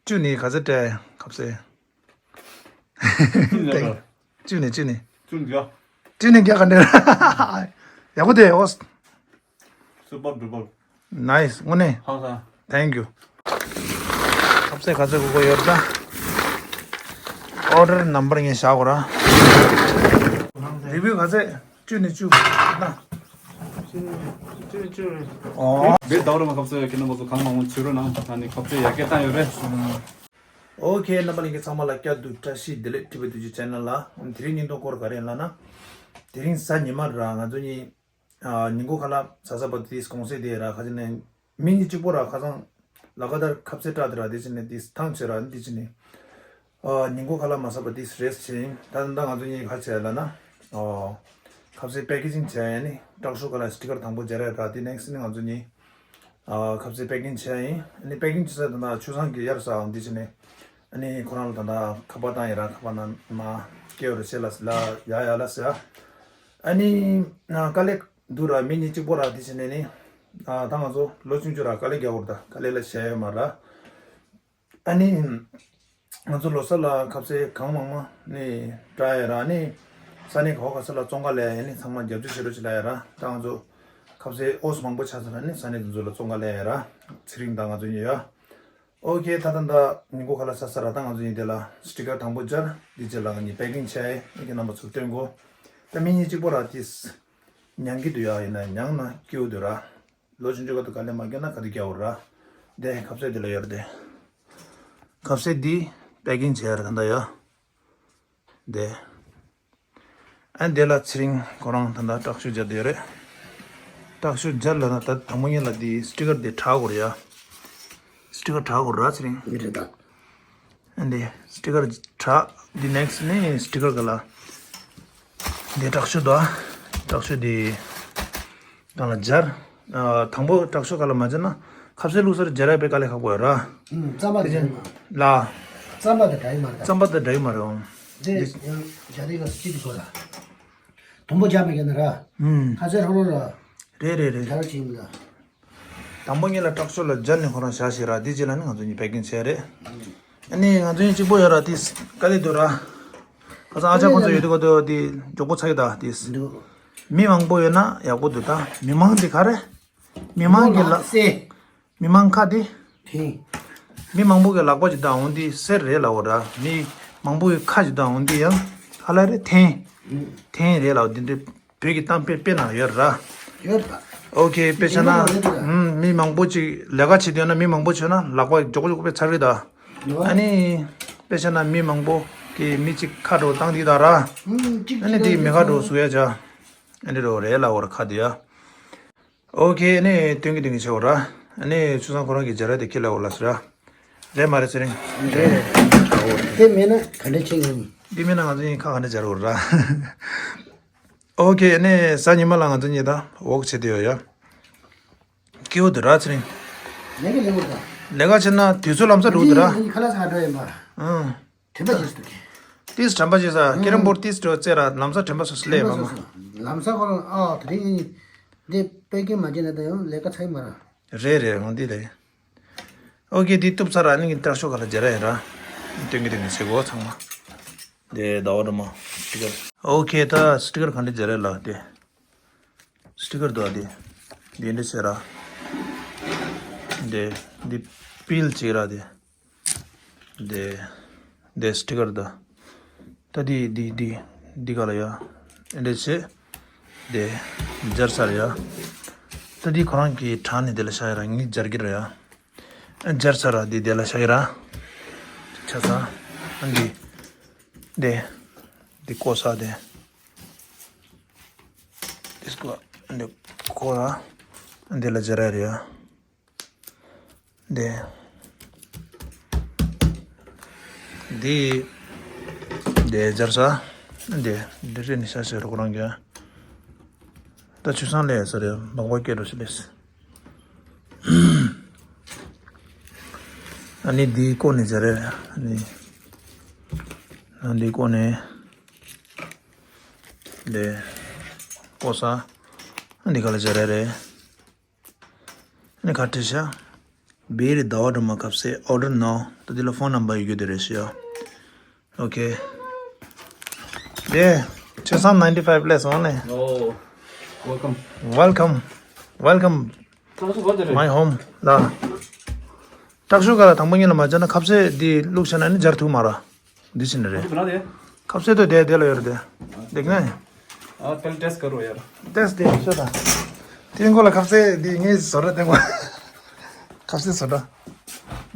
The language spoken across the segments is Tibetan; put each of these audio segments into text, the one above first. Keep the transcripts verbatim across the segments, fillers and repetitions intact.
བཅུ་ནི་ག་ཚོད་སྤྲད་ཁ་ཟས། བཅུ་ནས་བཅུ་ནས། བཅུ་ནས་བརྒྱ། བཅུ་ནས་བརྒྱ་ག་འདྲ། ཡག་པོ་དེ་ཨོ། སུ་པར་འགྲུབ་པར། Nice དངོས་གནས། ཧང་སང་། Thank you། ཁ་ཟས་ག་ཚོད་དགོས་ཀྱི་ཡོད་ད། Order number ངས་བཞག་གོ་ར། རི་བིའུ་ག་ཚོད། བཅུ་ནས་བཅུ། ན། བཅུ་ནས་བཅུ། ཨོ། བེད་ཟླ་བ་རེ་མ་ཁ་ཟས་ཡོད་ཀྱི་ན་མ་སོ་གང་མང་མང་བྱུ་རུ་ནང་ད་ནི་ཁ་ཟས་ཡག་གེ་བཏང་ཡོད་རེད། ཨོ་ཁེ། རྣམ་པ་ལྷན་རྒྱས་ཚང་མ་ལ་བསྐྱར་དུ་བཀྲ་ཤིས་བདེ་ལེགས། ཊི་བི་ཏུ་ཅུ་ཆེ་ནལ་ལ། དེ་རིང་སྙིང་སྟོབས་སྐོར་ག་རེ་ལབ་ན། དེ་རིང་གཟའ་ཉི་མ་ར་ང་ཚོ་གཉིས། ཨ། ཉིན་གུང་ཁ་ལག་ཟ་ས་བ་དེ་གོང་ཚད་དེ་ར་ཁ་ཅིག་ནས་མི་གཉིས་གཅིག་པོ་ར་ཁ་སང་ལ་ཀ་དར་ཁ་ཟས་སྤྲད་དེ་ར་དེ་ཅིག་ནས་དེ་ཐང་ཆད་ར་འདི་ཅིག་ནས། ཨ། ཉིན་གུང་ཁ་ལག་མ་ཟ་བ་དེ་རེས་བྱས་ཡིན། ད་ད་ང་ཚོ་གཉིས་ག་བྱས་ལབ་ན། ཨོ། ཁ་ཟས་པེ་ཀེ་ཇིང་བྱས་ཡིན་ནི་ཊག་ཤོ་ཁ་ལ་སི་ཊི་ཀར་དང་པོ་སྦྱར་ཡ་ར་དེ་ནེག་སི་ནི་ང་ཚོ་གཉིས། ཨ། ཁ་ཟས་པེ་ཀིང་བྱས་ཡིན། ཨ་ནི་པེ་ཀིང་བྱེད་ས་དེ་ན་ཆུ་བཟང་གི་ཡར་ས་འོང་འདི་བྱས་ནས། ཨ་ནི་ཁོ་རང་ལ་ད་ལྟ་ཁ་པར་བཏང་ཡིན་ར་ཁ་པར་ནང་མ་སྐྱེ་བར་བྱེད་ལ་ལ་ཡ་ཡ་ལ་ཟེར། ཨ་ནི་ན་དཀའ་ལས་འདུག་ར་མི་གཉིས་གཅིག་པོ་ར་འདི་བྱས་ནས་ནི། ཨ། ད་ང་ཚོ་ལོ་ཆུང་ཆུང་ར་དཀའ་ལས་རྒྱག་དགོས་རེད་ད། དཀའ་ལས་ལ་བྱས་ཡོད་མ་ར། ཨ་ནི། ང་ཚོ་ལོ་གསར་ལ་ཁ་ཟས་གང་མང་མང་ནི་སྤྲད་ཡ་ར་ནི། ས་གནས་ག་བ་ག་ས་ལ་བཙོང་ག་ལས་ཡ་ནི་ཚང་མ་རྒྱབ་སྐྱོར་བྱེད་རོགས་བྱེད་ལ་ཡ་ར། ད་ང་ཚོ་ཁ་ཟས་ཨོ་སི་མང་པོ་ཆགས་ཚར་ར་ནི་ས་གནས་དེ་ཚོ་ལ་བཙོང་ག་ལས་ཡ་ར། ཚེ་རིང་དང་ང་ཚོ་གཉིས་ཡ། ཨོ་ཁེ། ད་ད་ད་ཉིན་གུང་ཁ་ལག་ཟ་ས་ར། ད་ང་ཚོ་གཉིས་དེ་ལ་སི་ཊི་ཀར་དང་པོ་སྦྱར། འདི་རྗེས་ལ་ང་གཉིས་པེ་ཀིང་བྱས་ཨེ་ཀི་རྣམ་པ་ཚོར་སྟོན་གོ། ད་མི་གཉིས་གཅིག་པོ་ར་དེས་མྱང་གི་འདུག་ཡ། ཡིན་ན་མྱང་ན་སྐྱིད་པོ་འདུག་ར། ལོ་ཆུང་ཆུང་ག་དུས་ག་ལས་མ་སྐྱེས་ན་ག་དུས་སྐྱེ་བ་ར། དེ་ཁ་ཟས་དེ་ལ་ཡོད་རེད་དེ། ཁ་ཟས་འདི་པེ་ཀིང་བྱས་ར་ད་ད་ཡ། དེ། ཨ་འདི་ལ་ཚེ་རིང་ཁོ་རང་ད་ལྟ་ཊག་ཤོ་སྦྱར་བསྡད་ཡོད་རེད། ཊག་ཤོ་སྦྱར་ལ་ན་ད་དང་པོ་ཉིད་ལ་འདི་སི་ཊི་ཀར་འདི་བྲག་དགོས་རེད་ཡ། སི་ཊི་ཀར་བྲག་དགོས་ར་ཚེ་རིང་། ཡོད་རེད་ད། ཨ་འདི་སི་ཊི་ཀར་བྲག་འདི་ནེག་སི་ནི་སི་ཊི་ཀར་ག་ལ། འདི་ཊག་ཤོ་དོ། ཊག་ཤོ་འདི། གང་ལ་སྦྱར། ཨ། དང་པོ་ཊག་ཤོ་ག་ལ་མ་སྦྱར་ན་ཁ་ཟས་བླུགས་སར་སྦྱར་ཡ་དཔེ་དཀའ་ལས་ཁག་པོ་ཡོད་ར། ཨུམ། རྩམ་པ་དེ་འདྲ་ཡོད་མ་རེད། ལ། རྩམ་པ་དེ་འདྲ་ཡོད་མ་རེད་ད། རྩམ་པ་དེ་འདྲ་ཡོད་མ་རེད་འོང་། དེ་ཡང་སྦྱར་ཡ་ལ་སྐྱིད་དེ་དགོས་ར། དང་པོ་སྦྱར་མ་བརྒྱབ་ན་ར། ཨུམ། ཁ་ཟས་ཧྲོ་རོ་ར། རེད་རེད་རེད། སྦྱར་བྱེད་ཡིན་ལ། དང་པོ་ཉིད་ལ་ཊག་ཤོ་ལ་སྦྱར་ནས་ཁོ་རང་བཞག་ཤེས་ར། དེ་རྗེས་ལ་ནི་ང་ཚོ་གཉིས་པེ་ཀིང་བྱས་རེད། ཨ་ནི་ང་ཚོ་གཉིས་གཅིག་པོ་ཡོད་ར་དེས་དཀའ་ལས་འདུག་ར། ཁ་སང་ཨ་ཅག་ཁོང་ཚོ་ཡོད་དུས་ག་དུས་དེ་མགྱོགས་པོ་ཚར་གི་ད་དེས། འདུག་མི་མང་པོ་ཡོད་ན་ཡག་པོ་འདུག་ད་མི་མང་དེ་ག་རེ། མི་མང་གི་ལག་སེ། མི་མང་ཁ་དེ། ཐེངས། མི་མང་པོ་གི་ལག་པ་ཅིག་ད་འོང་དེ་གསེར་རེད་ལབ་འོ་ར། མི་མང་པོ་གི་ཁ་ཅིག་ད་འོང་དེ་ཡང་ཧ་ལ་རེད། ཐེངས། ཐེངས་རེད་ལབ་འོ་དེ་འདྲའི་བོད་ཀྱི་གཏམ་དཔེ་དཔེ་ན་ཡོད་ར། ཡོད་ད། ཨོ་ཁེ། དཔེ་བྱས་ན། ཡོད་རེད་ད། ཨུམ། མི་མང་པོ་ཅིག་ལས་ཀ་བྱེད་དུས་ན་མི་མང་པོ་བྱུང་ན་ལག་པ་མགྱོགས་མགྱོགས་པོ་ཚར་གི་ད། ཡོད། ཨ་ནི། དཔེ་བྱས་ན་མི་མང་པོ་གི་མི་གཅིག་ཁ་འགྲོ་བཏང་དེ་ད་ར། ཨུམ། གཅིག་ཨ་ནི་དེ་མི་ཁ་འགྲོ་བཟོ་ཡ་ཅག་ཨ་ནི་རོ་རེད་ལབ་འོ་ར་ཁ་དེ་ཡ། ཨོ་ཁེ། ཨ་ནི་སྟོན་གི་སྟོན་གི་བྱེད་འོ་ར། ཨ་ནི་ཆུ་བཟང་ཁོ་རང་གི་སྦྱར་ཡ་དེ་ཁྱེར་ལབ་འོ་ལ་ཟེར་ར། རེད་མ་རེད་ཚེ་རིང་། རེད་རེད། དེ་མེད་ན་ག་འདྲ་བྱེད་ངེས་ནི། འདི་མེད་ན་ང་ཚོ་གཉིས་ཁ་ག་འདྲ་སྦྱར་འོ་ར། ཨོ་ཁེ། ཨ་ནི་གཟའ་ཉི་མ་ལ་ང་ཚོ་གཉིས་ད་ཝོག་བྱེད་དུ་ཡོད་ཡ། སྐྱིད་པོ་འདུག་ར་ཚེ་རིང་། ལས་ཀ་ལས་འོ་ད། ལས་ཀ་བྱེད་ན་དུས་ཚོད་ལམ་སང་འགྲོ་འདུག་ར། ཁ་ལག་ཟ་འགྲོ་ཡིན་པ། ཨང་། དྲན་པ་བརྗེད་སོང་། ཏིས་དྲན་པ་བརྗེད་ས། ཀེ་རམ་བོར་ཏིས་འགྲོ་ཙེ་ར་ལམ་སང་དྲན་པ་སོ་སོ་ལས་མ་མ། ལམ་སང་ཁོ་རང་ཨ་དེ་རིང་ཨ་ནི་འདི་པེ་ཀིང་མ་བྱས་ན་ད་ཡང་ལས་ཀ་ཚར་ཡི་མ་ར། རེད་རེད། འོང་འདི་རེད། ཨོ་ཁེ། འདི་གཏུབ་ཚར་ར་ནི་ཏྲག་ཤོ་ག་ལ་སྦྱར་ཡ་ར། སྟོན་གི་སྟོན་གི་བྱེད་དགོས་ཚང་མ། འདི་ཟླ་བ་སྒྲོལ་མ་སི་ཊི་ཀར། ཨོ་ཁེ། ད་སི་ཊི་ཀར་ག་འདྲ་སྦྱར་ཡ་ལ་དེ། སི་ཊི་ཀར་འདུག་ཨ་དེ། འདི་འདྲ་བྱས་ར། འདི་འདི་པིལ་བྱེད་ར་དེ། དེ། དེ་སི་ཊི་ཀར་དང་། ད་དེ་དེ་དེ་དེ་ག་ལ་ཡ། ཨེ་འདྲ་བྱེད། དེ། སྦྱར་ཚར་ཡ། ད་དེ་ཁོ་རང་གི་དྲ་ནས་དེ་ལ་བཞག་ཡ་ར་ངས་སྦྱར་གི་ར་ཡ། ཨ་སྦྱར་ཚར་ར་དེ་དེ་ལ་བཞག་ཡ་ར། ཆ་ཚང་། ཨ་འདི། དེ། དེ་ཀོ་ས་དེ། དེ་ཀོ། ཨ་འདི་ཀོ་ར། ཨ་འདི་ལ་སྦྱར་ཡ་ར་ཡ། འདི། འདི། འདི་སྦྱར་ས། འདི། འདི་རེད་ནི་ཤ་ཤ་རོགས་རང་གི། ད་ཆུ་སྲང་ལས་ས་རེད་འབག་འབག་སྐྱེ་འགྲོ་ཞིག་ལས། ཨ་ནི་འདི་ཀོ་ནི་སྦྱར་རེད། ཨ་ནི། ཨ་འདི་ཀོ་ནི། འདི། ཀོ་ས། ཨ་འདི་ག་ལ་སྦྱར་རེད། ཨ་ནི་ཁ་བྲིས་ཤག་བེ་རི་ཟླ་བ་སྒྲོལ་མ་ཁ་ཟས་ཨོ་ཌར་ནོ། ད་འདི་ལ་ཕོན་ནམ་བར་ཡོད་རྒྱུ་དེ་རེད་ཤི་ཡ། ཨོ་ཁེ། དེ། ཆེ་སང་ནའིན་ཊི་ཕའིབ་སླེབས་སོང་ནས། Oh, welcome. Welcome. Welcome. ཁ་ཟས་ག་དེ་རེད། My home. ལ། དྲག་ཤུགས་ག་ལ་དང་པོ་ཉིད་ལ་མ་བྱས་ན་ཁ་ཟས་འདི་བླུགས་བྱས་ན་ནི་སྦྱར་ཐུབ་མ་ར། འདི་ཕྱིན་རེད། འདི་བ་ལ་དེ། ཁ་ཟས་དོ་དེ་དེ་ལ་ཡོད་རེད་དེ། འདི་ང་། ཨ་ཕལ་ཊེསཊ་ཀ་རོ་ཡར། ཊེསཊ་དེ་ཤོད་དང་། དེ་མགོ་ལ་ཁ་ཟས་འདི་ངས་བཟོ་ར་དེ་མགོ། ཁ་ཟས་བཟོ་ར།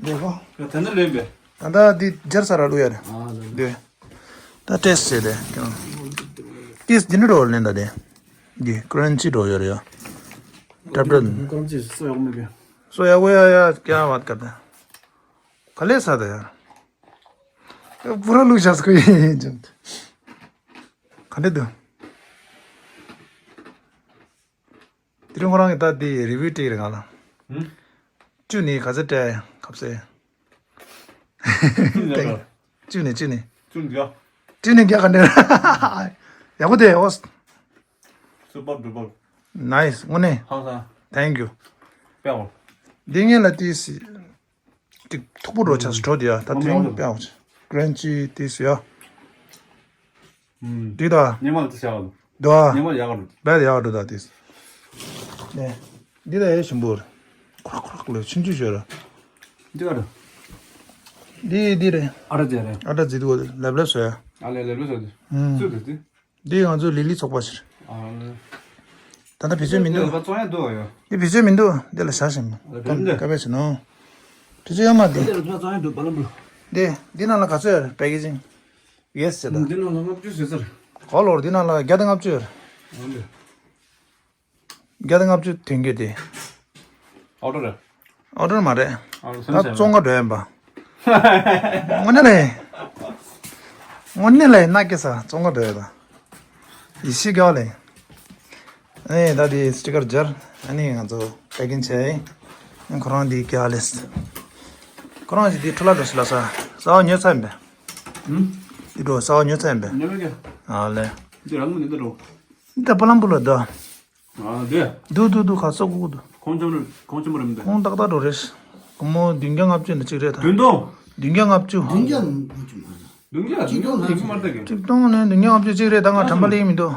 འདི་གོ། ཡ་ད་ནི་ལོས་པས། ད་ལྟ་འདི་སྦྱར་ས་ར་བླུག་ཡ་རེད། ཨ་ལོས། འདི། ད་ཊེསཊ་བྱས་ཏེ་ཀྱང་། ཏིས་འདི་འདྲ་འགྲོ་ལེན་ད་དེ། འདི་ཀྲན་ཅི་འགྲོ་ཡོད་རེད་ཡ། ཊབ་ཊབ། ཀྲན་ཅི་སོ་ཡག་མེད་པས། སོ་ཡག་པོ་ཡ་ཡ་ཀྱང་བ་ཀ་ད། ག་ལེ་ས་ད་ཡ། བུ་ར་ལུག་བཞག་སྐུ་ཡིན་ཅིང་། ག་འདྲ་འདུག་དེ་རིང་ཁོ་རང་གི་ད་དེ་རི་བིའུ་སྤྲད་རེད་ང་ལ། ཧུམ། བཅུ་ནི་ག་ཚོད་སྤྲད་ཁ་ཟས། བཅུ་ནི་བཅུ་ནི། བཅུ་ནི་བརྒྱ། བཅུ་ནི་བརྒྱ་ག་འདྲ། ཡག་པོ་དེ་ཨོ། སུ་པར་ཌུ་པར། ནའིས་དངོས་གནས། ཧང་སང་། Thank you། པེའོ། འདི་ངན་ལ་ཏིས། ཅིག་མཐུག་པོ་འགྲོ་ཆགས་སུ་འགྲོ་དེ་ཡ། ད་དེ་རིང་དཔེ་ཨང་ཆེ། ཀྲན་ཅི་ཏིས་ཡ། ཨུམ། འདི་ད། ཉི་མ་ལ་ཏིས་ཡ། འདི་བ། ཉི་མ་ལ་ཡག་ག་འགྲོ། བས་ཡག་ག་འགྲོ་ད་ཏིས། ནས། འདི་ད་ཡ་ཞིམ་པོ་རེད། ཁོག་ཁོག་ལ་ཆུང་ཆུང་ཞོར། འདི་ག་རེད། འདི་འདི་རེད། ཨ་ར་ཅེ་རེད། ཨ་ད་ཛི་དུ་གོ་ལེབ་ལེབ་སོ་ཡ། ཨ་ལེ་ལེབ་ལེབ་སོ་དེ། ཨུམ། ཚུད་དེ་དེ། འདི་ང་ཚོའི་ལི་ལི་ཚོགས་པ་ཞིག་རེད། ཨ་ལེ། ད་ལྟ་བེད་སྤྱོད་མི་འདུག་འདི་བཙོང་ཡ་འདུག་ཡ། འདི་བེད་སྤྱོད་མི་འདུག་འདི་ལ་བཞག་བཞིན་པ། ཨ་ལེ་བེད་འདི། ཀ་བེད་བྱེད་ནོ། བེད་སྤྱོད་ཡོད་མ་འདི། འདི་ལ་བཙོང་ཡ་འདུག་བ་ལམ་བུ། འདི་འདི་ནང་ལ་ག་ཚོད་ཡོད་རེད་པེ་ཀེ་ཇིང་། ཡེ་སི་ཟེར་ད། འདི་ནང་ལ་ལྔ་བཅུ་ཟེར་ཟེར། གོ་ལོར་འདི་ནང་ལ་བརྒྱ་དང་ལྔ་བཅུ་ཡོད་རེད། ཨ་ལེ། བརྒྱ་དང་ལྔ་བཅུ་ཐོན་རྒྱུ་དེ། ཨོ་ཌར་རེད། ཨོ་ཌར་མ་རེད། ཨོ་ཌར་ད་བཙོང་ག་འགྲོ་ཡིན་པ། དངོས་གནས་ལས། དངོས་གནས་ལས་ན་སྐྱེ་ས་བཙོང་ག་འགྲོ་ཡོད་ད། ཡེ་ཤེས་རྒྱལ་བ་ལས། ཨེ་ད་དེ་སི་ཊི་ཀར་སྦྱར། ཨ་ནི་ང་ཚོ་པེ་ཀིང་བྱས། ཁོ་རང་དེ་རྒྱལ་བ་ལས། ཁོ་རང་ཞིག་དེ་འཕྲོ་བརླག་འགྲོ་ཞིག་ལ་ས། ས་བ་ཉོས་ཚར་ཡིན་པས། ཧུམ། དེ་འགྲོ་ས་བ་ཉོས་ཚར་ཡིན་པས། ཉོས་མེད་ཀྱི། ཨ་ལས། འདི་རང་མི་འདི་འགྲོ། འདི་པ་ལམ་བུ་ལ་འདུག་ཨ་འདི། འདུག་འདུག་འདུག་ག་ས་གུ་གུ་འདུག་ཁོང་ཆུང་རེད། ཁོང་ཆུང་མ་རེད་མི་འདི། ཁོང་ཏག་ཏག་འགྲོ་རེད། སྒོར་མོ་བདུན་བརྒྱ་ལྔ་བཅུ་འདི་གཅིག་རེད་ད། བདུན་སྟོང་། བདུན་བརྒྱ་ལྔ་བཅུ། བདུན་བརྒྱ་ལྔ་བཅུ་མ་རེད། བདུན་བརྒྱ་ལྔ་བཅུ་མ་རེད་ད་གི། གཅིག་སྟོང་ནས་བདུན་བརྒྱ་ལྔ་བཅུ་གཅིག་རེད་ད། ང་དྲན་པ་ལེགས་མི་འདུག་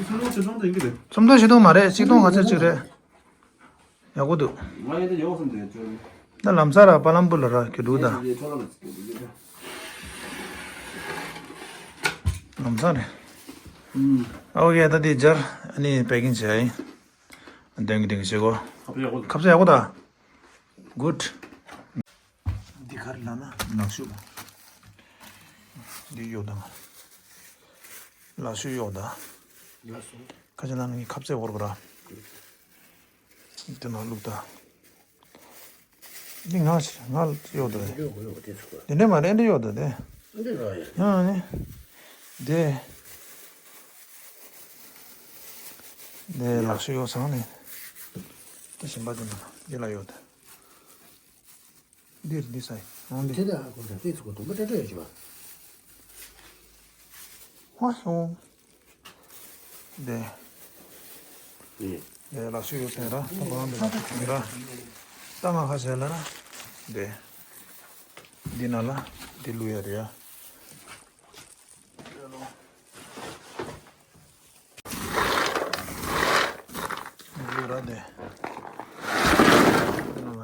སུམ་སྟོང་བཞི་སྟོང་དེ་ཡིན་གྱི་རེད། སུམ་སྟོང་བཞི་སྟོང་མ་རེད། གཅིག་སྟོང་ག་ཚོད་གཅིག་རེད། ཡག་པོ་འདུག་ང་ཡིན་ད་ཡོག་སམ་དེ་ཅོ། ད་ལམ་སང་ར་པ་ལམ་བུ་ལ་ར་གི་འདུག་ད། ལམ་སང་རེད། ཨུམ། ཨོ་ཁེ་ད་དེ་སྦྱར། ཨ་ནི་པེ་ཀིང་བྱས་ཡིན། འདོན་གི་འདོན་གི་བྱེད་གོ། ཁ་ཟས་ཡག་པོ་འདུག་ཁ་ཟས་ཡག་པོ་ད། གུཌ། འདི་ག་རེ་ལབ་ན་ལག་ཤུབས། འདི་གཡོག་དང་། ལག་ཤུབས་གཡོག་དང་། ལག་ཤུབས། ཁ་ཆེ་ན་ནི་ཁ་ཟས་བོར་གི་ར། འདི་ནང་བླུགས་དང་། འདི་ང་ཞིག་ང་གཡོག་དང་། གཡོག་གཡོག་དེ་ཚུགས། འདི་འདྲ་མ་རེད། འདི་གཡོག་དང་དེ། འདི་ར་ཡ། ཡང་ནི། དེ། དེ་ལག་ཤུབས་གཡོག་ཚང་ནི། དེ་ཞིམ་པ་དེ་ནང་འདི་ལ་གཡོག་དང་། འདིར་འདི་ས་ཡི་འོང་འདི། དེ་ལ་ཧ་གོ་ད་དེ་ཚོ་གོ་དུམ་པ་ཏྲ་ཏྲ་ཡོད་ཅི་བ། ཧ་ཧོ། འདི། ཨེ། འདི་ལག་ཤུབས་ཡོད་ཚད་ར་ད་གོ་རང་འདི་ལ་འདི་ར། ད་ང་ཁ་ཟས་ལ་ར། འདི། འདི་ན་ལ་འདི་བླུག་ཡ་རེད་ཡ། འདི་བླུག་ར་འདི། འདི་ན་ལ།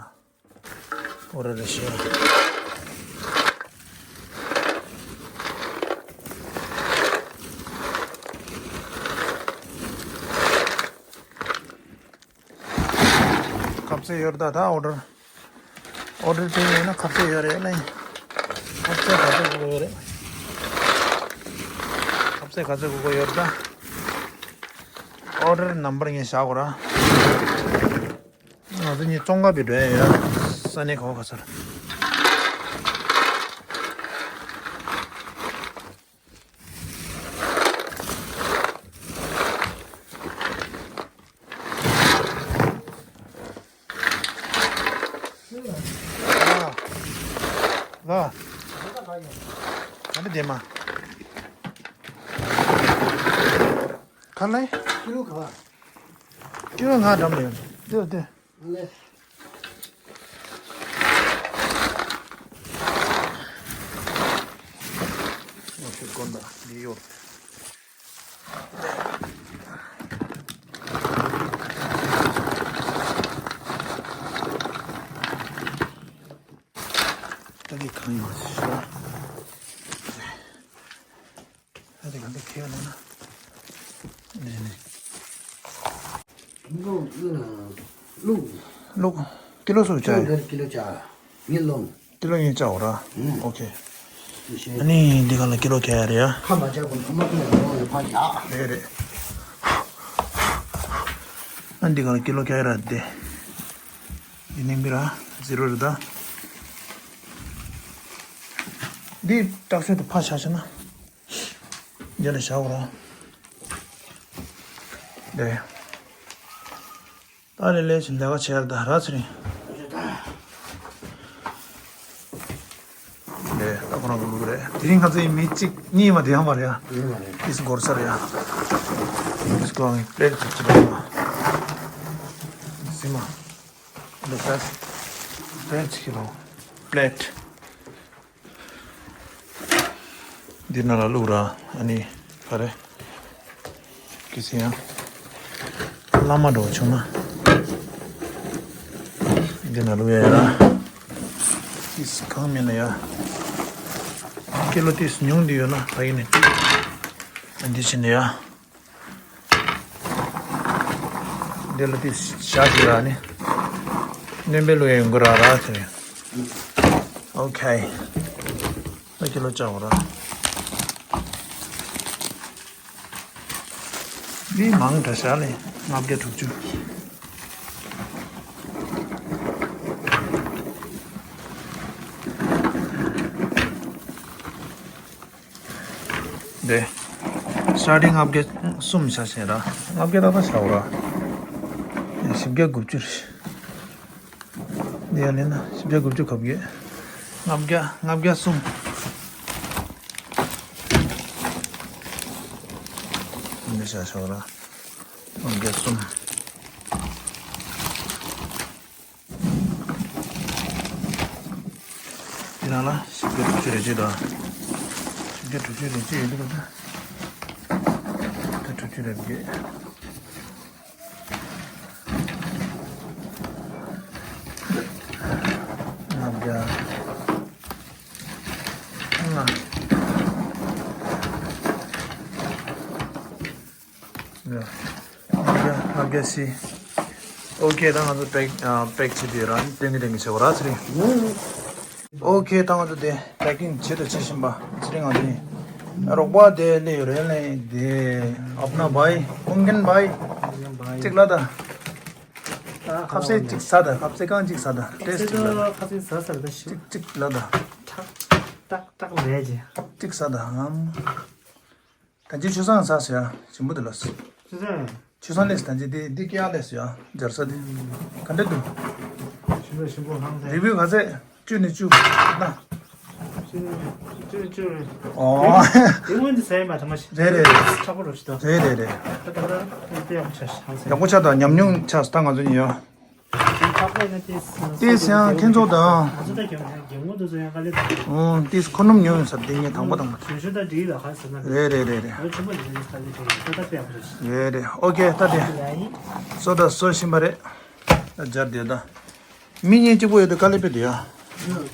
ཨོ་རེད་རེད་ཤི། ཁ་ཟས་ཡོད་ད་ད་ཨོ་ཌར། ཨོ་ཌར་དེ་ཡིན་ན་ཁ་ཟས་ཡོད་རེད་ལེ། ཁ་ཟས་ག་ཚོད་དགོས་ཡོད་རེད། ཁ་ཟས་ག་ཚོད་དགོས་ཡོད་ད། ཨོ་ཌར་ནམ་བར་ངས་བཞག་གོ་ར། ང་ཚོ་གཉིས་བཙོང་ག་བའི་འགྲོ་ཡ་ཡོད། ས་གནས་ག་བ་ག་སར། ལ། ལ། ག་འདྲ་བདེ་མ། ག་ལེ། ཀི་ལོ་ག་བ། ཀི་ལོ་ལྔ་འགྲམ་ལ་ཡོད། འདི་འདི། ལས། ང་ཚོ་དགོན་པ་འདི་ཡོད། ད་འདི་གང་ཡིན་ཞེས། ཨ་དེ་ག་འདི་ཁྱེར་ལ་ན། ནས་ནས། ལུག་ལུག་ལུག་ལུག་ཀི་ལོ་སུ་ཅུང་ཆ་ཡོད། འདིར་ཀི་ལོ་ཆ། ངེས་ལོང་། ཀི་ལོ་གཉིས་ཆ་འོ་ར། ཨུམ། ཨོ་ཁེ། ཨ་ནི་འདི་ག་ལ་ཀི་ལོ་ཁྱེར་ཡ། ཁ་མ་ཆག་གོ་ཁ་མ་ཀི་ལོ་ཡོང་ཡོད་ཕ་ཡ། རེད་རེད། ཨ་འདི་ག་ལ་ཀི་ལོ་ཁྱེར་ཡ་ར་དེ། འདི་ནིང་པི་ར་ཟི་རོ་རེད་ད། འདི་སྟག་ཤོད་དུ་ཕ་ཆ་ཆ་ན། རྒྱ་ལ་བཞག་རོགས། ལེ། ད་ལེ་ལེ་ཞིག་ལས་ཀ་བྱས་ད་ར་ཚེ་རིང་། ལེ་ད་ཁོ་རང་གི་ལུག་རེད། དེ་རིང་ང་ཚོའི་མི་གཅིག་གཉིས་མ་དེ་ཡང་མ་རེད་ཡ། ཡིན་མ་རེད། ཨིས་སྒོར་ས་རེད་ཡ། ཨིས་སྒོར་ངའི་པླེ་ཊི་གཅིག་གཅིག་རེད་ཡ། སི་མ། ལེ་ད་པླེ་ཊི་གཅིག་རོ། པླེ་ཊི། འདི་ནང་ལ་བླུགས་ར། ཨ་ནི་ག་རེ། གི་སེ་ཡང་། བླ་མ་འགྲོ་བྱུང་ན། འདི་ནང་བླུགས་ཡ་ཡ་ར། ཏིས་གང་མིན་ན་ཡ། ཀི་ལོ་ཏིས་ཉུང་འདི་ཡོད་ན་ཕ་ཡིན་ནི། ཨ་འདི་ཕྱིན་ནི་ཡ། འདི་ལ་དེ་ཞག་ཅིག་ར་ནི། སྣོན་པའི་ལོ་ཡ་ཡོང་གི་ར་ར་ཟེར། ཨོ་ཁེ། ད་ཀི་ལོ་བཅའ་བ་ར། འདི་མང་དྲགས་ཤག་ལེ། ལྔ་བརྒྱ་དྲུག་ཅུ། འདི། སི་ཊར་ཊིང་ལྔ་བརྒྱ་གསུམ་བྱ་བྱས་ར། ལྔ་བརྒྱ་ཏག་ཏག་བྱའོ་ར། བཞི་བརྒྱ་དགུ་བཅུ་རེད། འདི་ཡར་ལེན་ན་བཞི་བརྒྱ་དགུ་བཅུ་གབ་ཡོད། ལྔ་བརྒྱ་ལྔ་བརྒྱ་གསུམ། འདི་བྱ་བྱའོ་ར། ལྔ་བརྒྱ་གསུམ། དེ་ནང་ལ་བཞི་བརྒྱ་དྲུག་ཅུ་རེ་གཅིག་དང་། བཞི་བརྒྱ་དྲུག་ཅུ་རེ་གཅིག་ཡོད་འདུག་ག་ད་དྲུག་ཅུ་རེ་བརྒྱད། ལྔ་བརྒྱ། ལྔ། ལྔ་བརྒྱ། ལྔ་བརྒྱ་བཞི། ཨོ་ཁེ། ད་ང་ཚོ་པེག་ཨ་པེག་བྱེད་དུས་རང་སྟོན་གི་སྟོན་གི་བྱེད་པ་ར་ཚེ་རིང་། ཨོ་ཁེ། ད་ང་ཚོ་དེ་པེ་ཀིང་བྱེད་དུ་བྱེད་བཞིན་པ་ཚེ་རིང་། ང་ཚོ་ནི་རོགས་པ་དེ་སླེབས་ཡོད་རེད་ལེ། དེ་ཨབ་ན་བའི་ཀུང་ཀན་བའི་གཅིག་ལ་ད། ཁ་ཟས་གཅིག་ཟ་ད། ཁ་ཟས་རྐང་གཅིག་ཟ་ད། ཏེས་གཅིག་ལ་ད། ཁ་ཟས་ཟ་ཟ་ད་ཤི། གཅིག་གཅིག་ལ་ད། ཁྲག་ཏག་ཏག་ལས་ཀྱི། གཅིག་ཟ་ད་ཨམ། ད་ཅི་ཆུ་སང་ཟ་ཟེར་ཡ། ཞིམ་པོ་དེ་ལ་ཟེར། ཆུ་སང་། ཆུ་སང་ལས་ད་ཅི་དེ་འདི་སྐྱེ་ཡ་ལས་ཟེར་ཡ། སྦྱར་ས་དེ། ག་འདྲ་འདུག་ཞིམ་པོ་ཞིམ་པོ་ཧང་ཟེར། རི་བོའི་ག་ཚད་བཅུ་ནས་བཅུ་ན། བཅུ་ནས་བཅུ་ནས་བཅུ་རེད། ཨོ། དེ་སྔོན་དུ་ཟས་མ་ཐོང་མ་ཤི། རེད་རེད་རེད། ཁྲག་པོ་རུ་ཤི་ཏོ། རེད་རེད་རེད། ད་ད་ད་དེ་ཡག་པོ་ཆགས་ཤི་ཧང་ཟེར། ཡག་པོ་ཆགས་དང་ཉམས་མྱོང་ཆགས་ད་ང་ཚོ་ཡིན་ཡ། ཏེས་ཡང་ཁྱེད་ཚོ་དང་། ཨོ་ཏེས་ཁོ་ནུམ་ཉོ་ཡོང་ས་དེ་ངས་དང་པོ་དང་པོ། རེད་རེད་རེད་རེད། རེད་རེད། ཨོ་ཁེ། ད་དེ་སོ་ད་སོ་བཞིན་པ་རེད། ད་སྦྱར་དེ་ད། མི་གཉིས་གཅིག་པོ་ཡོད་དུས་དཀའ་ལས་དཔེ་འདུག་ཡ། དངོས་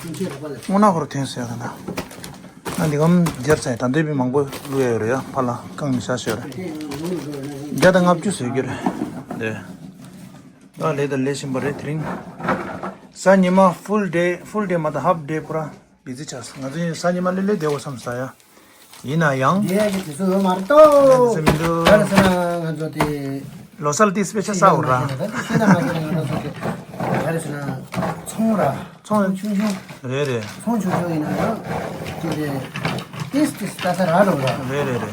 གནས་ཁོ་ར་འཐེན་ཟེར་ཡ་ད་ད། ང་འདི་གམ་སྦྱར་ཚེ་ད་འདོད་པའི་མང་པོ་བླུག་ཡ་ཡོད་རེད་ཡ། ཕར་ལ་བཀང་ནས་བཞག་ཤོད་རེད། བརྒྱ་དང་ལྔ་བཅུ་ཟེར་རྒྱུ་རེད། དེ། ད་ལས་ད་ལས་བཞིན་པ་རེད་དེ་རིང་། གཟའ་ཉི་མ་ཧྥུལ་ཌེ། ཧྥུལ་ཌེ་མ་གཏོགས་ཧབ་ཌེ་པུ་ར་བི་ཛི་ཆགས་སོང་། ང་ཚོ་གཉིས་གཟའ་ཉི་མ་ལས་ལས་བདེ་བོ་བསམ་ས་ཡ། ཡིན་ན་ཡང་། ཡིན་ན་ཡང་དེ་ཚོ་ཡོད་མ་རེད་དོ། ང་ཚོ་མི་འདུག་ག་རེ་ཟེར་ན་ང་ཚོ་དེ། ལོ་གསར་དེ་སྤེ་ཆ་ས་འོ་ར། ད་དེ་ཤེས་ན་མ་ཤེས་ན་ང་ཚོ་དེ། ག་རེ་ཟེར་ན་ཚོང་ར། ཚོང་ཆུང་ཆུང་། རེད་རེད། ཚོང་ཆུང་ཆུང་ཡིན་ན་ཡང་། དེ་དེ། ཏིས་ཏིས་ལྟ་ས་ར་རོ་ར། རེད་རེད་རེད།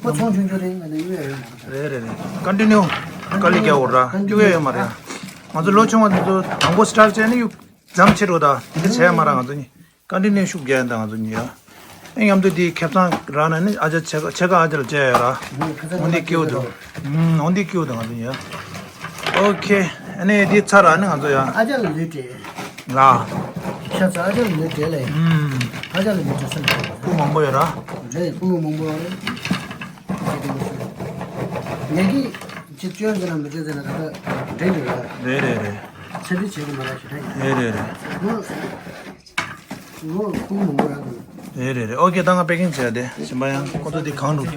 ཁོ་ཚོང་ཆུང་ཆུང་རེད་ང་ནི་གཡུག་ཡ་ཡོད་མ་རེད། རེད་རེད་རེད། ཀོན་ཊི་ནིའུ། དཀའ་ལས་རྒྱག་འོ་ར། གཡུག་ཡ་ཡོད་མ་རེད། ང་ཚོ་ལོ་ཆུང་བ་དེ་ཚོ་དང་པོ་སི་ཊར་བྱས་ནས་གཡུག་མཚམས་ཆད་འགྲོ་ད། དེ་འདྲ་བྱས་མ་ར་ང་ཚོ་གཉིས། ཀོན་ཊི་ནིའུ་ཤུགས་རྒྱག་ཡ་ད་ང་ཚོ་གཉིས་ཡ། ཨེ་མཉམ་དུ་དེའི་ཁེ་བཟང་རག་ན་ནི་ཨ་ཅག་ཕྱེད་ཀ་ཕྱེད་ཀ་ཨ་ཅག་ལ་བཅད་ཡ་ར། འོ་འདི་སྐྱིད་པོ་འདུག་ཨུམ། འོ་འདི་སྐྱིད་པོ་འདུག་ང་ཚོ་གཉིས་ཡ། ཨོ་ཁེ། ཨ་ནི་འདི་ཚར་ར་ནི་ང་ཚོ་ཡ། ཨ་ཅག་ལ་ལུས་འབྲས། ལ། ཤ་ཚ་ཨ་ཅག་ལ་ལུས་འབྲས་ལ་ཡིན། ཨུམ། ཨ་ཅག་ལ་ལུས་འབྲས་སེམས་ཁྲལ། སྐུ་མང་པོ་ཡོད་ར། འདྲ་ཡི་སྐུ་ངོ་མང་པོ་ཡོད་རེད། ངས་ཀྱི་ཅི་སྐྱོན་ཟེར་ན་མི་སྐྱོན་ཟེར་ན་ད་ལྟ་འདྲེན་འདུག་ཡ། རེད་རེད་རེད། ཚེ་འདི་བྱེད་དགོས་མ་རེད་ཞེ་དྲག་ཡིན། རེད་རེད་རེད། ངོ་ངོ་སྐུ་ངོ་མང་པོ་རག་གི་ཡོད། རེད་རེད་རེད། ཨོ་ཁེ། ད་ང་པེ་ཀིང་བྱས་ཏེ་གཞན་པ་ཡང་ཁོ་ཚོ་འདི་གང་འདུག་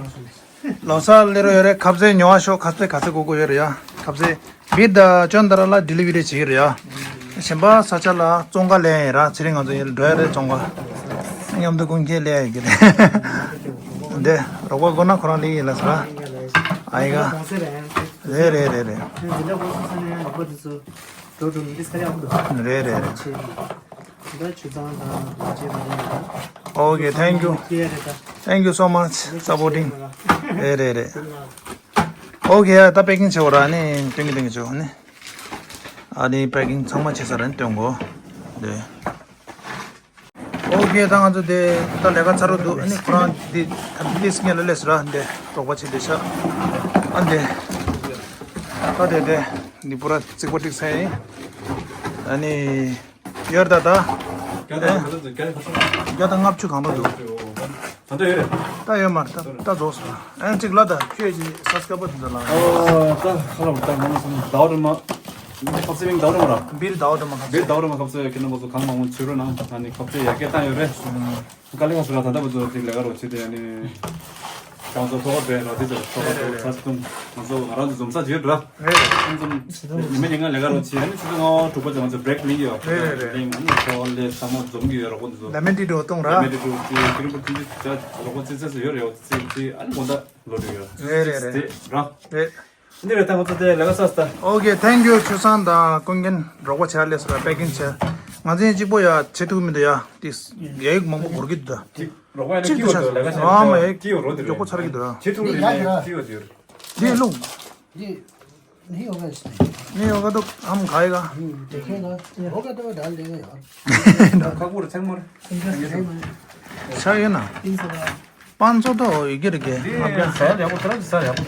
ལོ་གསར་སླེབས་རོགས་ཡོད་རེད། ཁ་ཟས་ཉོ་བ་ཤོག་ཁ་ཟས་ག་ཚོད་དགོས་དགོས་ཡོད་རེད་ཡ། ཁ་ཟས་བིར་དང་ཅོན་ཏ་ར་ལ་ཌི་ལི་ཝི་རི་བྱེད་ཀྱི་རེད་ཡ། གཞན་པ་ས་ཆ་ལ་བཙོང་ག་སླེབས་ཡ་ཡིན་ར། ཚེ་རིང་ང་ཚོ་ཡིན་འགྲོ་ཡ་རེད་བཙོང་ག་མཉམ་དུ་ཀུན་མཁྱེན་སླེབས་ཡ་ཡིན་གྱི་རེད། འདི་རོགས་པ་དགོས་ན་ཁོ་རང་སླེབས་ཡིན་ལ་ཟེར་ར། ཨ་ཡི་ག་རེད་རེད་རེད་རེད། རེད་རེད་རེད། འདི་འདྲ་གོ་སོང་ས་ནས་ཡང་རོགས་པ་དེ་ཚོ་འགྲོ་འགྲོ་མི་འདི་ས་ཡག་པོ་འདུག་རེད་རེད་རེད། ཆེ་གི། འདི་ཆུ་གཙང་དང་ལ་ཆེ་གི་རེད། Okay, thank you. Thank you so much supporting. རེད་རེད་རེད། Okay, ད་པེ་ཀིང་བྱེད་འོ་ར་ནི་སྟོན་གི་སྟོན་གི་བྱེད་འོ་ནི། ཨ་ནི་པེ་ཀིང་ཚང་མ་བྱེད་ས་ར་ནི་སྟོན་གོ་འདི། Okay, ད་ང་ཚོ་དེ་ད་ལས་ཀ་ཚར་རོ་འདུག་ཨ་ནི་ཁོ་རང་འདི་ད་འདི་སྔས་ལ་སླེབས་སོང་ར། འདི་རོགས་པ་བྱེད་བསྡད་ཤག་ཨ་འདི་ད་དེ་དེ་འདི་པུ་ར་རྩིག་པ་ཀྲིག་ས་ཡིན། ཨ་ནི་ཡོར་ད་ད་རྒྱ་དང་ག་ཚོད་འདུག་རྒྱ་དང་ག་ཚོད་འདུག་རྒྱ་དང་ལྔ་བཅུ་གང་འདྲ་འདུག་ད་ལྟ་ཡོད་རེད། ད་ཡོད་མ་རེད། ད་ད་རྫོགས་སོང་། ཨ་ནི་གཅིག་ལ་ད་ཁྱོད་ཀྱི་སབ་སི་ཀ་རའི་བར་དེ་ཚོ་ལ། ཨོ་ད་ཁ་ལ་ད་ང་ཚོ་ཟླ་བ་རེ་མ། ཁབ་སེ་མིང་ཟླ་བ་རེ་མ་ར། བིར་ཟླ་བ་རེ་མ་ཁབ་སེ། བིར་ཟླ་བ་རེ་མ་ཁབ་སེ་ཁྱེད་རྣམ་པ་ཚོ་གང་མང་མང་བྱེད་རོགས་གནང་། ཨ་ནི་ཁབ་སེ་ཡར་རྒྱས་བཏང་ཡོད་རེད། དཀའ་ལས་ཁག་སོང་ལ་ད་ལྟ་བར་དུ་ཅིག་ལས་ཀ་རོགས་བྱེད་དེ། ཨ་ནི་ཁྱེད་ཚོ་ཚོགས་པ་སྤེལ་རོགས་དེ་ཚོ་ཚོགས་པ་ཚོ་ཚ་ཚ་ཐུང་ང་ཚོ་ང་རང་ཚོ་འཛོམས་ས་ཅིག་ཡོད་ར། རེད་རེད། ཁྱེད་ཚོ་ཉི་མ་ཉིན་ལྔ་ལས་ཀ་རོགས་བྱེད། ཨ་ནི་ཆུ་ཚོད་ལྔ་པ་དྲུག་པ་ཙམ་ང་ཚོ་བྷི་རེག་ལེན་གྱི་ཡོད། རེད་རེད་རེད། ལེན། ཨ་ནི་ཚོགས་པ་ལས་ཚང་མ་འཛོམས་ཀྱི་ཡོད་ར། ཁོང་ཚོ་ལ་མེ་འདི་འགྲོ་གཏོང་ར། ལ་མེ་འདི་འགྲོ་དེ་ཀི་རི་པུ་ཏི་འདི་ཇ་རོགས་པ་ཚེ་ཚེ་ཚོ་ཡོད་རེད། འོ་ཚེ་ཚེ་ཨ་ནི་དགོང་དག་ལོ་འགྲོ་ཡོད་ར། རེད་རེད་རེད། དེ་ར། རེད། འདི་རེད། ད་ང་ཚོ་དེ་ལས་ཀ་ཚར་སོང་ད། Okay, thank you. ཆུ་བཟང་དང་ཀུན་མཁྱེན་རོགས་པ་བྱས་སླེབས་སོང་ར། པེ་ཀིང་བྱས། ང་ཚོ་གཅིག་པོ་ཡ་བྱེད་ཐུབ་མི་འདུག་ཡ། དེ་ཡ་ཡིག་མང་པོ་འགོར་གྱི་འདུག་ད་རོགས་པ་ཡིན་ན་གཅིག་ཏུ་སྐྱིད་པོ་ཆགས་འདུག་ལས་ཀ་བྱེད་ཨ་མ་ཡ་སྐྱིད་པོ་རོ་དེ་མགྱོགས་པོ་ཚར་གྱི་འདུག་ཡ། བྱེད་ཐུབ་རེད། སྐྱིད་པོ་དེ་རེད། དེ་ལུང་། དེ་ནི་ཡོ་ག་ཞིག་ནི་ཡོ་ག་འདུག་ཨམ་ག་ཡི་ག་དེ་ཁྱེད་ལ་ཡོ་ག་འདུག་ད་ལས་ཀ་ཡོད། ཁག་པོ་རེད། ཚང་མ་རེད། ཆ་ཡོད་ན། པང་ཚོ་ཏོ་ཡི་གེ་རེ་གེ། ཨ་ཟ་ཡ་ཡག་པོ་ཁྱོད་རང་ཟ་ཡག་པོ།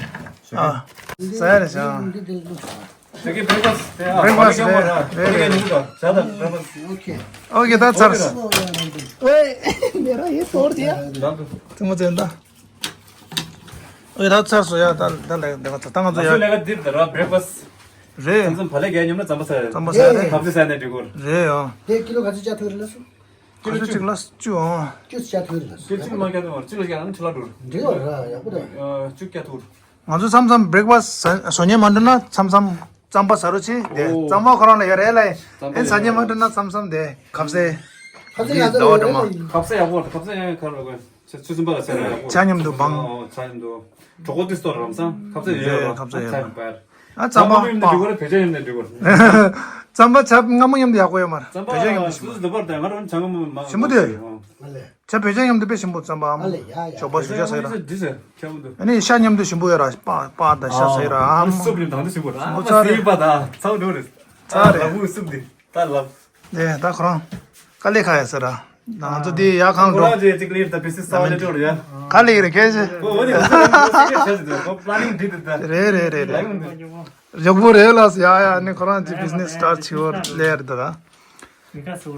ཨ་ཟ་ཡ་རེ་ཟ། དེ་གི་བྷི་རེག་ཕ་སི་ཊི་དེ་ཨ། བྷི་རེག་ཕ་སི་ཊི་རེད། རེད་རེད། ཟ་ད་བྷི་རེག་ཕ་སི་ཊི། ཨོ་ཁེ། ཨོ་ཁེ། ད་ཚར། ཨོ་ཡེ་ནེ་ར་ཡེ་སོར་དེ་ཡ། ལགས་འགྲོ། ཐུང་མ་ཙེ་ད། ཨོ་ཡེ་ད་ཚར་སོང་ཡ། ད་ད་ལས་ད་ང་ཚོ་ད་ང་ཚོ་ང་ཚོ་ཡ། ལས་ཀ་འདིར་ད་ར་བྷི་རེག་ཕ་སི་ཊི། རེད། ཚང་མ་བག་ལེབ་བརྒྱབ་མཉམ་ལ་རྩམ་པ་ཟ་ཡ། རྩམ་པ་ཟ་ཡ་རེད། ཁབ་ཙེ་ཟ་ནས་འགྲིག་གོ། རེད་ཡ། དེ་ཀི་ལོ་ག་ཚོད་ཅག་ཐུག་རེད་ལ་སོ། ཁྱོད་ཚོ་གཅིག་ལ་བཅུ་ཨང་། བཅུ་ཆ་ཐུག་རེད་ལ། ཁྱོད་གཅིག་མ་བརྒྱབ་དང་གཅིག་ལ་བརྒྱབ་ན་ཁྲི་ལ་འགྲོ་རེད། འགྲིག་ཡོད་ར་ཡག་པོ་རེད། ཨ་བཅུ་བརྒྱབ་ཐུག་རེད། ང་ཚོ་མཚམས་མཚམས་བྷི་རེག་ཕ་སི་ཊི་བཟོ་ཉན་མ་འདུག་ན་མཚམས་མཚམས་རྩམ་པ་ཟ་རོགས་བྱེད་དེ། ཨོ། རྩམ་པ་ཁོ་རང་ལ་ཡ་རེད་ལ། རྩམ་པ་ཨེ་ཟ་ཉན་མ་འདུག་ན་མཚམས་མཚམས་དེ་ཁབ་ཟས། ཁབ་ཟས་ཡ་ཟ་རོགས་རེད་མ། ཁབ་ཟས་ཡག་པོ་རེད། ཁབ་ཟས་ཡང་ཁ་རོགས་གོ། ཆུ་ཆུ་ཚན་པ་ལ་ཟ་རོགས་ཡག་པོ། ཇ་མཉམ་དུ་སྦང་། ཨོ་ཇ་མཉམ་དུ། གྲོགས་པོ་དུས་སྟོར་རམ་སང་ཁབ་ཟས་ཡོད་ཡོད་ར། ཁབ་ཟས་ཡོད་ར། ཇ་མཉམ་པར། ཨ་རྩམ་པ་སྔ་མོ་མཉམ་དུ་འགྲིག་གོ་ར། བོད་ཇ་མཉམ་དུ་འགྲིག་གོ་ར། རྩམ་པ་ཇ་སྔ་མོ་མཉམ་དུ་ཡག་པོ་ཡོད་མ་རེད། རྩམ་པ་བོད་ཇ་མཉམ་དུ་སུ་སུ་འདི་པར་དང་ང་རང་ཇ་སྔ་མོ་མ་ཞིམ་པོ་དེ། ཨ་ལས། ཇ་བོད་ཇ་མཉམ་དུ་དཔེ་ཞིམ་པོ། རྩམ་པ་ཨ་ལས་ཡ་ཡ། ཞོགས་པ་ཞོགས་ཇ་ཟ་ཡི་ར། འདི་ཟེར་ཁྱད་པར་འདུག་ཨ་ནི་ཤ་མཉམ་དུ་ཞིམ་པོ་ཡོད་ར། པགས་པགས་དང་ཤ་ཟ་ཡི་ར། ཨ་སུབ་ལིམ་དང་དུ་ཞིམ་པོ་ར། ཞིམ་པོ་ཨ་ཚ་རེད། སི་པ་དང་ཚ་བོ་འགྲོ་རེད། ཚ་རེད། ལ་བུ་སུབ་འདི་ད་ལབ། དེ་ད་ཁོ་རང་དཀའ་ལས་ཁག་ཡོད་ས་ར། ང་ཚོ་དེ་ཡག་གང་འགྲོ། ཁོ་རང་ཅིག་ཅིག་ལིར་ད་བི་སི་སའོ་ལེ་ཊོར་ཡ། ག་ལེ་རེད་ཁྱེད་ཅི། ཨོ་འོ་དེ་ང་ཚོ་ལ་ཅིག་ཆ་ཅིག་འདུག་ཁོ་པ་ལ་ནིང་བྲིས་འདུག་ད། རེད་རེད་རེད་རེད། ལ་ཡོང་འདུག་མགྱོགས་པོ་རེད་ལགས་སོ། ཡ་ཡ། ནི་ཁོ་རང་ཅིག་བི་ཛི་ནེ་སི་སི་ཊར་ཊི་བྱེད་འོར་ལེ་རེད་ད།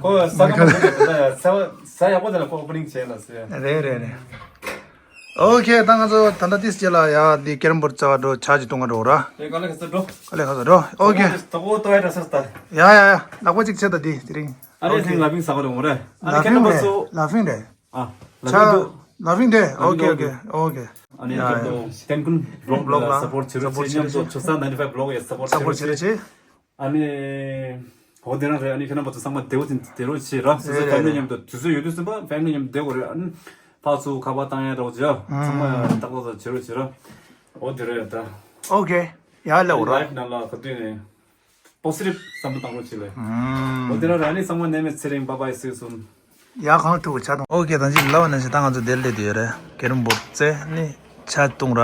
ཁོ་ས་ཁ་མ་ཁོ་ད་ཡ་ས་ས་ཡག་པོ་དེ་ལ་ཁོ་ཨོ་པ་ནིང་བྱས་ལ་སོ་ཡ། རེད་རེད་རེད། ཨོ་ཁེ། ད་ང་ཚོ་ད་ལྟ་ཏིས་ཅེ་ལ་ཡ་འདི་ཀེ་རམ་བོར་རྩེ་བ་འགྲོ། ཇ་ཅིག་བཏུང་ག་འགྲོ་ར། ཨེ་ག་ལེ་ག་ས་འགྲོ། ག་ལེ་ག་ས་འགྲོ། ཨོ་ཁེ། ད་ཁོ་ཏོ་ཡ་ད་ས་ད། ཡ་ཡ་ཡ། ལག་པ་ཅིག་ཆད་ད་འདི་དེ་རིང་། ཨ་རེ་ཨོ་ཁེ། ལ་ཕིང་ས་ག་རེ་འོ་རེ། ཨ་ལ་རེ་ཁེ་ན་ཕིང་པ་རེད། སོ། ལ་ཕིང་རེད། ཨ། ལ་ཕིང་འདུག་ལ་ཕིང་རེད། ཨོ་ཁེ་ཨོ་ཁེ་ཨོ་ཁེ། ཨ་ནི་ཡ་ཡ། ཀེམ་ཏོ་ཊེན་ཀུན་བི་ལོག་ལ་སབ་པོར་ཊི་བྱེད་རོགས་བྱེད། ཉམ་ཏོ་ཆོ་ས་ནའིན་ཊི་ཕའིབ་བི་ལོག་ཡ་སབ་པོར་ཊི་བྱེད་རོགས་བྱེད། ཨ་ནི། ཧོ་དེ་རང་རེད། ཨ་ནི་ཁྱེད་རྣམ་པ་ཚོ་ཚང་མ་བདེ་བོ་ཅིག་བདེ་རོགས་བྱེད་ར། སོ་སོའི་ཕེ་མི་ལི་མཉམ་དུ་དུས་ཚོད་ཡོད་དུས་ཙམ་པ་ཕེ་མི་ལི་མཉམ་བསྡད་དགོས་རེད། ཨ་ནི་ཕར་ཚུར་ཁ་པར་བཏང་ཡ་འདྲ་བོ་བྱེད་ཨ། ཚང་མ་ཏག་ཏག་ཏག་བྱེད་རོགས་བྱེད་ར། ཨོ་དེ་རེད་ད། ཨོ་ཁེ། ཡ་ལེ་འོ་ར། ལའིབ་ནང་ལ་ག་དུས་ནས་པོ་སི་ཊིབ་བསམ་བློ་བཏང་རོགས་བྱེད་ལེ། ཨོ་དེ་ར་ར། ཨ་ནི་ཚང་མ་ནད་མེད་ཚེ་རིང་བྷའི་བྷའི་see you soon། ཡ་གང་ཐུག་ཆ་དང་། ཨོ་ཁེ། ད་ཅི་ལབ་ན་ཞེ་ད་ང་ཚོ་དེར་སླེབས་དུས་ཡོད་རེད། ཀེ་རམ་བོར་རྩེ་ནི་ཆ་བཏུང་ར།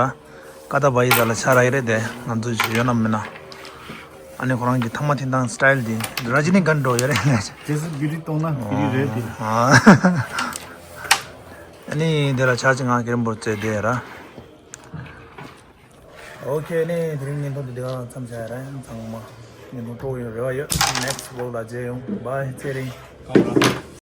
ཀ་ད་བ་ཡི་ད་ལ་ཆ་ར་ཡི་རེད་དེ། ང་ཚོ་ཞིག་ཡོད་ན་མིན་ན། ཨ་ནི་ཁོ་རང་གི་ཐ་མ་ཐིན་ཐང་སི་ཊལ་དེ་ར་ཇི་ནི་གན་འགྲོ་ཡོད་རེད་ལ། ཇེ་སི་བྷིའུ་ཊི་གཏོང་ན་བྷིའུ་ཊི་རེད་དེ། ཨ་ནི་དེ་ལ་ཆ་ཅི་ང་ཀེ་རམ་བོར་རྩེ་དེ་ར། ཨོ་ཁེ། ནི་དེ་རིང་བརྙན་ཐུང་འདི་འདི་ག་མཚམས་བཞག་ཡ་ར། ཚང་མ། ཉིན་མོ་སྤྲོ་ཡོང་རེ་བ་ཡོད། next vlog ལ་མཇལ་ཡོང་། bye ཚེ་རིང་།